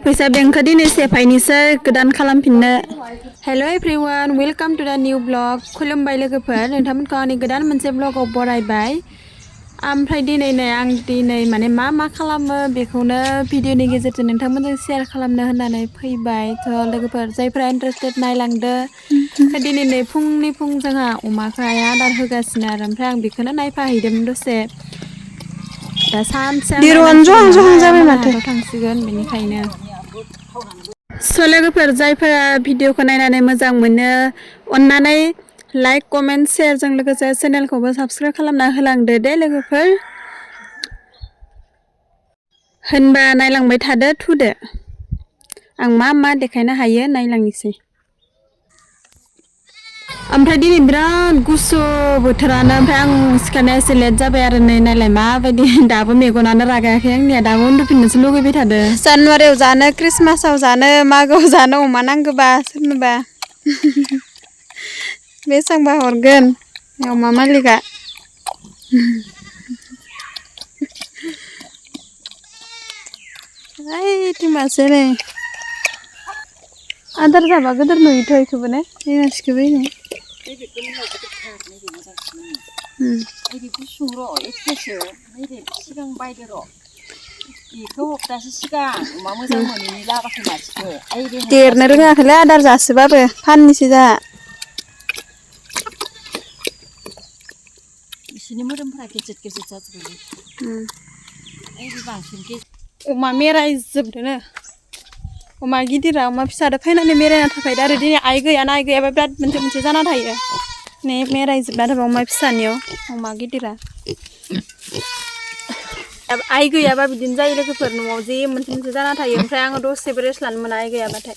फैसा बेंखौ दिनै सेफायनिसो गोदान खालामफिननो। हेल' एभ्रिवान, वेलकाम टु द निउ ब्लग। खुलुमबाय लोगोफोर, नोंथांमोनखौ आंनि गोदान मोनसे ब्लगाव बरायबाय। ओमफ्राय दिनै आं माने मा खालामो बेखौनो भिडिअनि गेजेरजों नोंथांमोनजों शेयार खालामनो होननानै फैबाय। थ' लोगोफोर जायफ्रा इन्टारेस्टेड नायलांदो। दिनै फुंनि जोंहा अमाखौ आदार होगासिनो आरो ओमफ्राय आं बेखौनो नायफाहैदोंमोन दसे। दा सानसे आं नायनांसिगोन नालाय मालाय हाथाव थांसिगोन बेनिखायनो। स' लोगोफोर जायफोरा भिडिअखौ नायनानै मोजां मोनो अननानै लाइक कमेन्ट शेयारजों लोगोसे चेनेलखौबो साबस्क्राइब खालामना होलांदो दे लोगोफोर। होनबा नायलांबाय थादो थुदो। आं मा देखायनो हायो नायलांनोसै। ओमफ्राय दिनै बिराद गुसु बोथोरानो, ओमफ्राय आं सिखारनाया एसे लेट जाबाय आरो नायलाय माबायदि दाबो मेगनानो रागायाखै आंनिया, दाबो उन्दुफिननोसो लुगैबाय थादो। जानुवारियाव जानो, ख्रिस्टमासाव जानो, मागोआव जानो अमा नांगौबा सोरनोबा बेसेबांबा हरगोन अमा मालिकआ। ओइ मासे नै आदार जाबा गोदोर नुयोथ' बेखौबो ने मानसिखौबो बेखौ हप्तासे सिगां अमा मोजां मोनैनि लाबाखै मासेखौ देरनो रोङाखैलै आदार जासोबाबो फाननोसै जाहा। बिसोरनि मोदोमफोरा गेजेट जाजोबबाय। अमा मेरायजोबदोनो, अमा गिदिरा अमा फिसादो फैनानै मेरायना थाखायो आरो दिनै आइ गैयाबा बिराद मोनसे जाना थायो। नै मेरायजोबना थाबाय अमा फिसानियाव अमा गिदिरा। आइ गैयाबा बिदिनो जायो लोगोफोर, न'आव जे मोनसे जाना थायो। ओमफ्राय आङो दसेबो रेस्ट लानो मोना आइ गैयाबाथाय।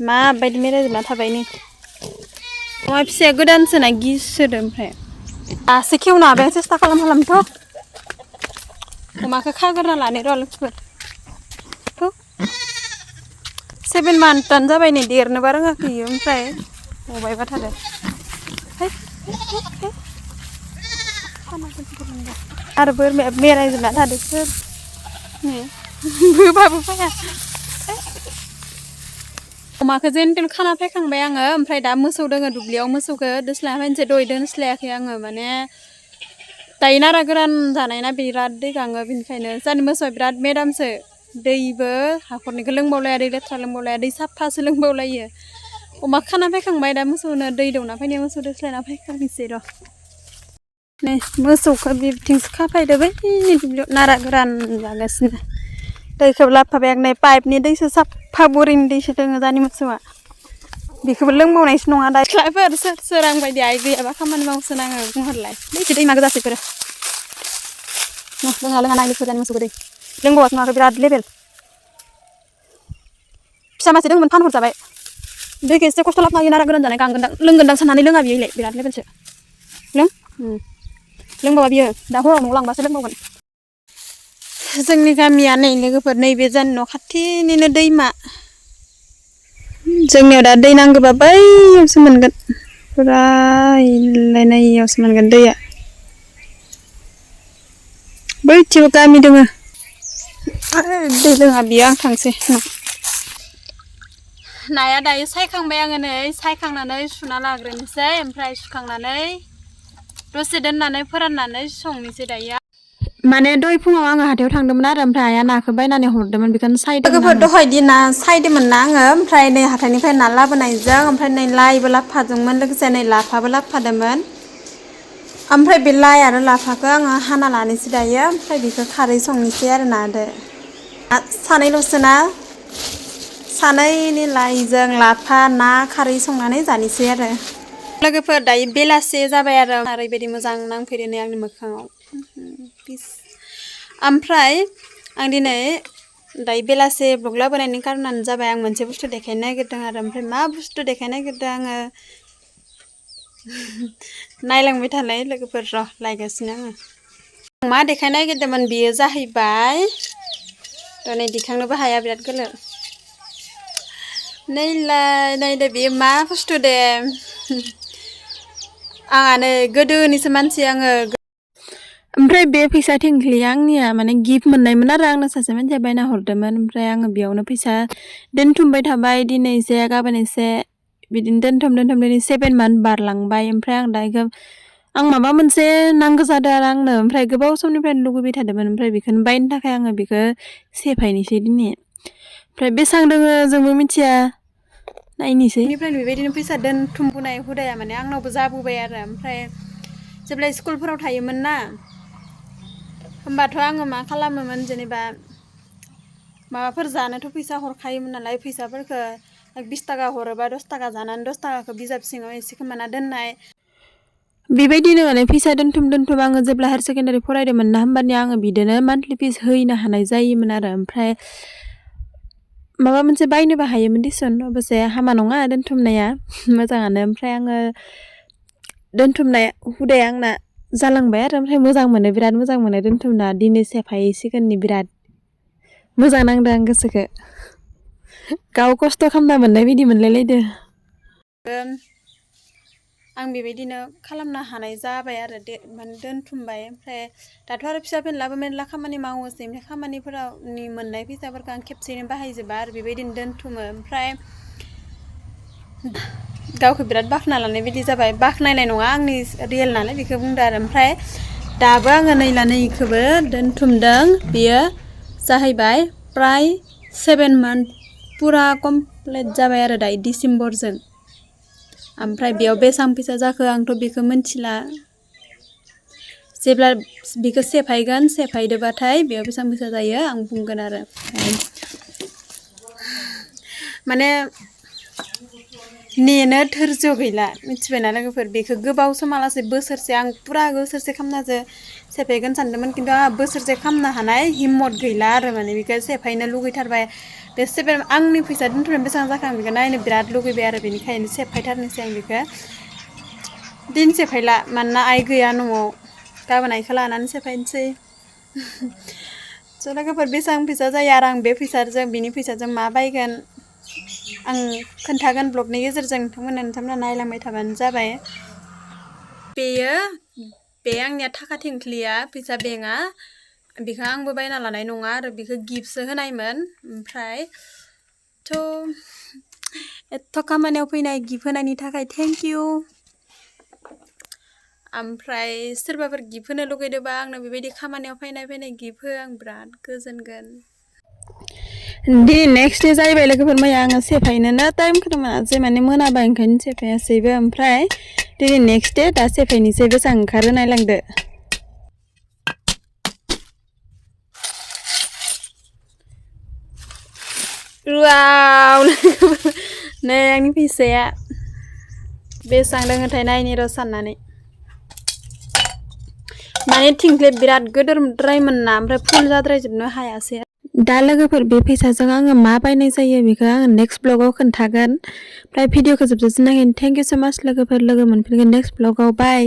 माबायदि मेरायजोबना थाबाय नै अमा फिसाया गोदानसोना गिसोदो। ओमफ्राय दासो खेवनो हाबाय आं, सेस्था खालामथ'। अमाखौ खाग्रोना लानो र' लोगोफोर। 7 मान्थानो जाबाय नै, देरनोबा रोङाखै इयो, ओमफ्राय हबायबा थादो। आरो बोरमाया मेरायजोबना थादो सोर नै बोबाबो फैया। अमाखौ जेन खाना फैखांबाय आङो, ओमफ्राय दा मोसौ दोङो दुब्लियाव, मोसौखौ दोस्लायना फैनोसै। दहाय दोस्लायाखै आङो, माने दायो नारा गोरान जानायना बिराद दै गाङो, बेनिखायनो जोंहानि मोसौआ बिराद मेदामसो। दैबो हाखरनिखौ लोंबावलाया, दै लेथ्रा लोंबावलाया, दै साफासो लोंबावलायो। अमा खाना फैखांबाय, दा मोसौनो दै दौना फैनाय, मोसौ दोस्लायना फैखानोसै र'। नै मोसौखौ बिथिंसो खाफायदो, बै दुब्लियाव नारा गोरान जागासिनो। दैखौबो लाबोफाबाय आं, नै पाइपनि दैसो साफा बरिंनि दैसो दोङो जोंहानि मोसौआ। बेखौबो लोंबावनायसो नङा दा। सिख्लाफोर सोर आं बायदि आइ गैयाबा खामानि मावसो नाङो बुंहरलाय। दैखौ दैमा गोजासो बेफोरो लोङा नायनो जोंहानि मोसौखौ दै लोंबावासो नङाखै, बिराद लेबेल। फिसा मासे दंमोन फानहरजाबाय। दैखौ एसे खस्थ' लाबोना नारा गोरान जानाय लोंगोनदां साननानै लोङा बियोलाय, बिराद लेबेलसो। लोंबावा बियो, दा हराव न'आव लांबासो लोंबावगोन। जोंनि गामिया नै लोगोफोर, नैबे जोंनि न' खाथिनिनो दैमा। जोंनियाव दा दै नांगौबा बैयावसो मोनगोन, फुरा इयावसो मोनगोन दैया। बैथिंबो गामि दोङो। दै लोङा बियो, आं थांसै। नाया दायो सायखांबाय आङो, नै सायखांनानै सुना लाग्रोनोसै, ओमफ्राय सुखांनानै दसे दोननानै फोराननानै संनोसै दायो। माने दहाय फुङाव आङो हाथायाव थांदोंमोन आरो ओमफ्राय आइया नाखौ बायनानै हरदोंमोन, बेखौनो सायदोंमोन। दहाय दि ना सायदोंमोन ना आङो, ओमफ्राय नै हाथाइनिफ्राय ना लाबोनायजों, ओमफ्राय नै लाइबो लाबोफादोंमोन, लोगोसे नै लाफाबो लाबोफादोंमोन। ओमफ्राय बे लाइ आरो लाफाखौ आङो हाना लानोसै दायो, ओमफ्राय बेखौ खारै संनोसै आरो नादो। सानैल'सो ना, सानैनि लाइजों लाफा ना खारै संनानै जानोसै आरो। लोगोफोर दायो बेलासे जाबाय आरो ओरैबायदि मोजां नांफैदो नै आंनि मोखाङाव। ओमफ्राय आं दिनै दायो बेलासे ब्लग लाबोनायनि कारनानो जाबाय, आं मोनसे बुस्थु देखायनो नागिरदों आरो। ओमफ्राय मा बुस्थु देखायनो नागिरदों आङो नायलांबाय थानाय लोगोफोर, र' लायगासिनो आङो। मा देखायनो नागिरदोंमोन बेयो जाहैबाय, नै दिखांनोबो हाया बिराद गोलाव। नायदो बेयो मा बुस्थु दे। आंहा नै गोदोनिसो मानसि आङो। ओमफ्राय ओमफ्राय बे फैसा थिंख्लिया आंनिया माने गिफ्ट मोननायमोन आरो आंनो सासे मानसिया बायना हरदोंमोन ओमफ्राय आङो बेयावनो फैसा दोनथुमबाय थाबाय दिनै एसे गाबोन एसे बिदिनो दोनथुम दिनै 7 मान्थ बारलांबाय ओमफ्राय आं दा इखो आं माबा मोनसे नांगौ जादों आरो आंनो ओमफ्राय गोबाव समनिफ्रायनो लुगैबाय थादोंमोन ओमफ्राय बेखौनो बायनो थाखाय आङो बेखौ सेफायनोसै दिनै ओमफ्राय बेसेबां दोङो जोंबो मिथिया नायनोसै बेनिफ्रायनो बेबायदिनो फैसा दोनथुमबोनाय हुदाया माने आंनावबो जाबोबाय आरो ओमफ्राय जेब्ला स्कुलफोराव थायोमोन ना होमबाथ' आङो मा खालामोमोन जेनेबा माबाफोर जानोथ' फैसा हरखायोमोन नालाय फैसाफोरखौ 20 थाखा हरोबा 10 थाखा जानानै 10 थाखाखौ बिजाब सिङाव एसे खोमाना दोननाय बेबायदिनो माने फैसा दोनथुम आङो जेब्ला हायार सेकेन्डारि फरायदोंमोन ना होमबानिया आङो बिदिनो मान्थलि फिस हैनो हानाय जायोमोन आरो ओमफ्राय माबा मोनसे बायनोबो हायोमोन दिसुन अबसे हामा नङा दोनथुमनाया मोजाङानो ओमफ्राय आङो दोनथुमनाय हुदाया आंना जालांबाय आरो ओमफ्राय मोजां मोनो बिराद मोजां मोनो दोनथुमना दिनै सेफायसिगोननि बिराद मोजां नांदों आं गोसोखौ गाव खस्थ' खालामना मोननाय बायदि मोनलायलायदो आं बेबायदिनो खालामनो हानाय जाबाय आरो माने दोनथुमबाय ओमफ्राय दाथ' आरो फिसा फेनलाबो मेरला खामानि मावोसै ओमफ्राय खामानिफोरावनि मोननाय फैसाफोरखौ आं खेबसेयैनो बाहायजोबा आरो बेबायदिनो दोनथुमो ओमफ्राय गावखौ बिराद बाख्ना लानाय बायदि जाबाय बाख्नायनाय नङा आंनि रियेल नालाय बेखौ बुंदो आरो ओमफ्राय दाबो आङो नैखौबो दोनथुमदों बेयो जाहैबाय प्राय 7 मान्थ पुरा कमप्लिट जाबाय आरो दायो डिसेम्बरजों ओमफ्राय बेयाव बेसेबां फैसा जाखो आंथ' बेखौ मिथिला जेब्ला बेखौ सेफायदोबाथाय बेयाव बेसेबां फैसा जायो आं बुंगोन आरो माने नेनो धोर्ज गैला मिथिबायना लोगोफोर बेखौ गोबाव समालासे बोसोरसे आं पुरा बोसोरसे खालामनासो सेफायगोन सानदोंमोन खिन्थु आंहा बोसोरसे खालामनो हानाय हिम्मत गैला आरो माने बेखौ सेफायनो लुगैथारबाय बे आंनि फैसा दोनथुमनाय बेसेबां जाखो आं बेखौ नायनो बिराद लुगैबाय आरो बेनिखायनो सेफायथारनोसै आं बेखौ दिन सेफायला मानोना आइ गैया न'आव गाबोन आइखौ लानानै सेफायनोसै स' लोगोफोर बेसेबां फैसा जायो आरो आं बे फैसाजों बिनि फैसाजों मा बायगोन आं खोन्थागोन ब्लगनि गेजेरजों नोंथांमोना नायलांबाय थाबानो जाबाय बे आंनिया थाखा थिंख्लिया फैसा बेंकआ बेखौ आंबो बायना लानाय नङा आरो बेखौ गिफ्टसो होनायमोन ओमफ्राय एथ' खामानियाव फैनाय गिफ्ट होनायनि थाखाय थेंक इउ ओमफ्राय सोरबाफोर गिफ्ट होनो लुगैदोंबा आंनो बेबायदि खामानियाव फैनाय गिफ्ट हो आं बिराद गोजोनगोन दिनै नेक्स्ट दे जाहैबाय लोगोफोर मैया आङो सेफायनोनो टाइमखौनो मोनासै माने मोनाबाय ओंखायनो सेफायासैबो ओमफ्राय दिनै नेक्स्ट दे दा सेफायनोसै बेसेबां ओंखारो नायलांदो वाव नै आंनि फैसाया बेसेबां दोङोथाय नायनि र' साननानै माने थिंख्लिया बिराद गोदोरद्रायमोन ना ओमफ्राय फुल जाद्रायजोबनो हायासै दा लोगोफोर बे फैसाजों आङो मा बायनाय जायो बेखौ आङो नेक्स्ट ब्लगाव खोन्थागोन ओमफ्राय भिडिअखौ जोबजासिम नायगोन थेंक इउ सो माच लोगोफोर लोगो मोनफिनगोन नेक्स्ट ब्लगाव बाय